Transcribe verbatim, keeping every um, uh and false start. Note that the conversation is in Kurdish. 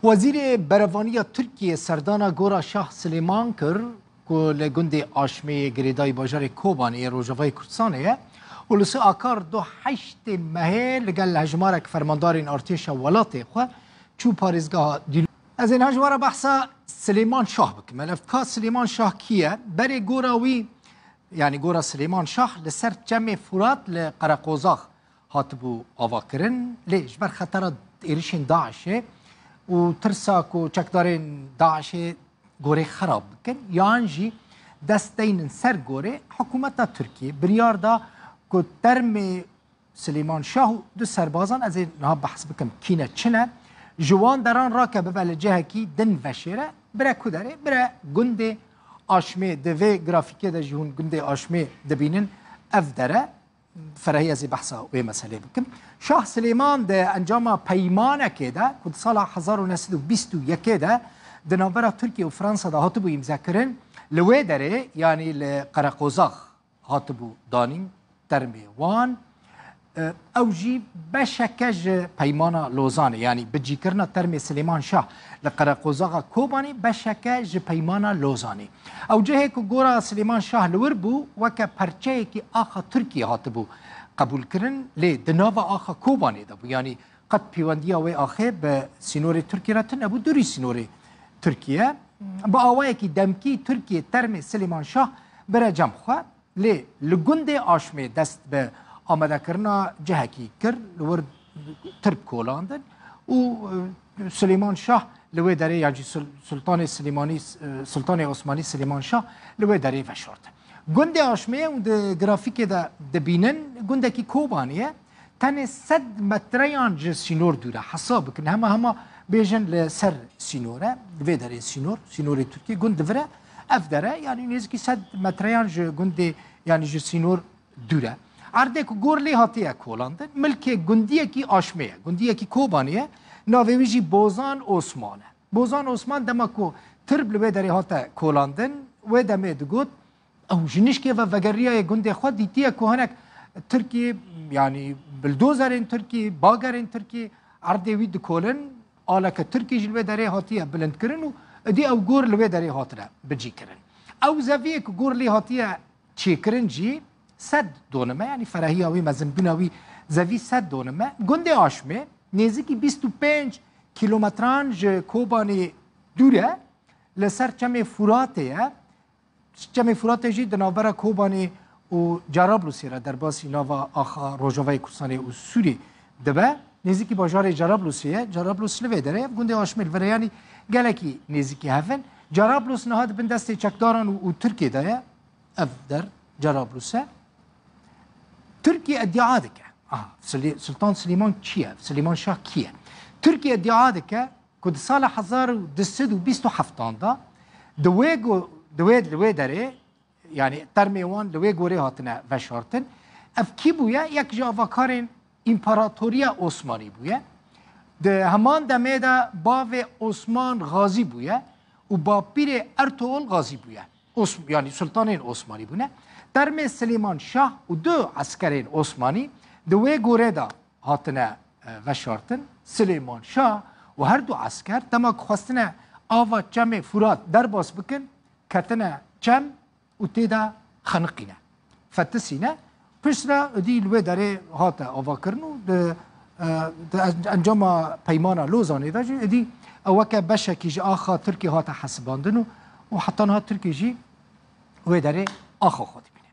Wezîrê Berevaniya Tirkiyê serdana Gora Şah Silêman kir, ku li gundê Aşmê yê girêdayî bajarê Kobanê yê Rojavayê Kurdistanê ye û li sê Akar du heştê mehê li gel hejmarek fermandarên artêşa welatê xwe çû parêzgeha Dîlok. Ez ê niha ji we re behsa Silêman Şah bikim. Ev ka Silêman Şah kî ye? Berê gora wî, yanî gora Silêman Şah li ser çemê Furat li Qereqozax hatibû avakirin. Lê ji ber xetera êrişên DAIŞê û tirsa ku çekdarên DAIŞê gorê xerab bikin, yan jî dest deynin ser gorê, hikûmeta Tirkiyê biryar da ku termê Silêman Şah û du serbazan, ez ê niha behs bikim kî ne çi ne, ji wan deran rake bibe li cihekî din veşêre, bire ku derê, bire gundê Aşmê. Di vê grafîkê de jî hûn gundê Aşmê dibînin, ev dere. Ferehî ez ê behsa wê meselê bikim. Şah Silêman di encama peymanekê de ku di sala hezar û neh sed û bîst û yekê de di navbera Tirkiye û Fransa de hatibû îmzekirin, li wê derê, yanî li Qereqozax hatibû danîn termê wan. E, ew jî beşeke ji Peymana Lozanê, yanî bicîkirina termê Silêman Şah li Qereqozaxa Kobanê beşeke ji Peymana Lozanê. Ew cihê ku gora Silêman Şah li wir bû, weke perçeyekî axa Tirkiyê hatibû qebûlkirin, lê di nava axa Kobanê de bû. Yanî qet pêwendiya wê axê bi sînorê Tirkiyê re tune bû, dûrî sînorê Tirkiye. Bi awayekî demkî Tirkiyê termê Silêman Şah bire cem xwe. Lê li gundê Aşmê dest bi amadekirina cihekî kir, li wir tirp kolandin û, e, Silêman Şah li wê derê, yan jî Sul-, Sultanê Silêmanî, e, Sultanê Osmanî Silêman Şah li wê derê veşartin. Gundê Aşmê, hûn di grafîkê de dibînin, gundekî Kobanê ye. Tenê sed metreyan ji sînor dûr e. Hesab bikin, hema hema bêjin li ser sînor e. Di vê derê sînor, sînorê Tirkiyê, gund di vir e. Ev dere, yanî nêzîkî sed metreyan ji gundê, yanî ji sînor dûr e. Erdê ku gor lê hatiye kolandin, milkê gundiyekî Aşmê ye, gundiyekî Kobanê ye. Navê wî jî Bozan Osman e. Bozan Osman dema ku tirb li wê derê hate kolandin, wê demê digot, ew ji nişkê ve vegeriyaye gundê xwe, dîtiye ku hinek Tirkî, yanî bildozerên Tirkî, bagerên Tirkî erdê wî dikolin, aleke Tirkî jî li wê derê hatiye bilindkirin û êdî ew gor li wê derê hatine bicîkirin. Ew zeviyê ku gor lê hatiye çêkirin jî sed donime, yanî ferehiya wî, mezinbûna wî zevî sed donime. Gundê Aşmê nêzîkî bîst û pênc kîlometran ji Kobanê dûr e, li ser çemê Furatê ye. Çemê Furatê jî di navbera Kobanê û Cerablusê re derbasî nava axa Rojavayê Kurdistanê û Sûrî dibe. Nêzîkî bajarê Cerablusê ye. Cerablus li vê derê ye. Gundê Aşmê li vir e, yanî gelekî nêzîkî hev in. Cerablus niha di bin destê çekdaran û, û Tirkiyê de ye. Ev der Cerablus e. Tirkiye îdia dike. Aha, Silê-, Sultan Silêman kî ye? Silêman Şah kî ye? Tirkiye îdia dike ku di sala hezar û du sed û bîst û heft de di wê go-, di wê, di wê derê, yanî termê wan li wê gorê hatine veşartin. Ev kî bûye? Yek ji avakarên Împaratoriya Osmanî bûye. Di heman demê de bavê Osman Gazî bûye û bapîrê Ertuğrul Gazî bûye. Os-, yanî Sultanên Osmanî bûne. Termê Silêman Şah û du eskerên Osmanî di wê gorê de hatine, e, veşartin. Silêman Şah û her du esker dema ku xwestine ava çemê Furat derbas bikin, ketine çem û tê de xeniqîne, fetisîne. Piştre êdî li wê derê hate avakirin û di, e, di en-, encama Peymana Lozanê de jî êdî ew weke beşekî ji axa Tirkiyê hate hesibandin û, û heta niha Tirkiyê jî wê derê axa xwe dibîne.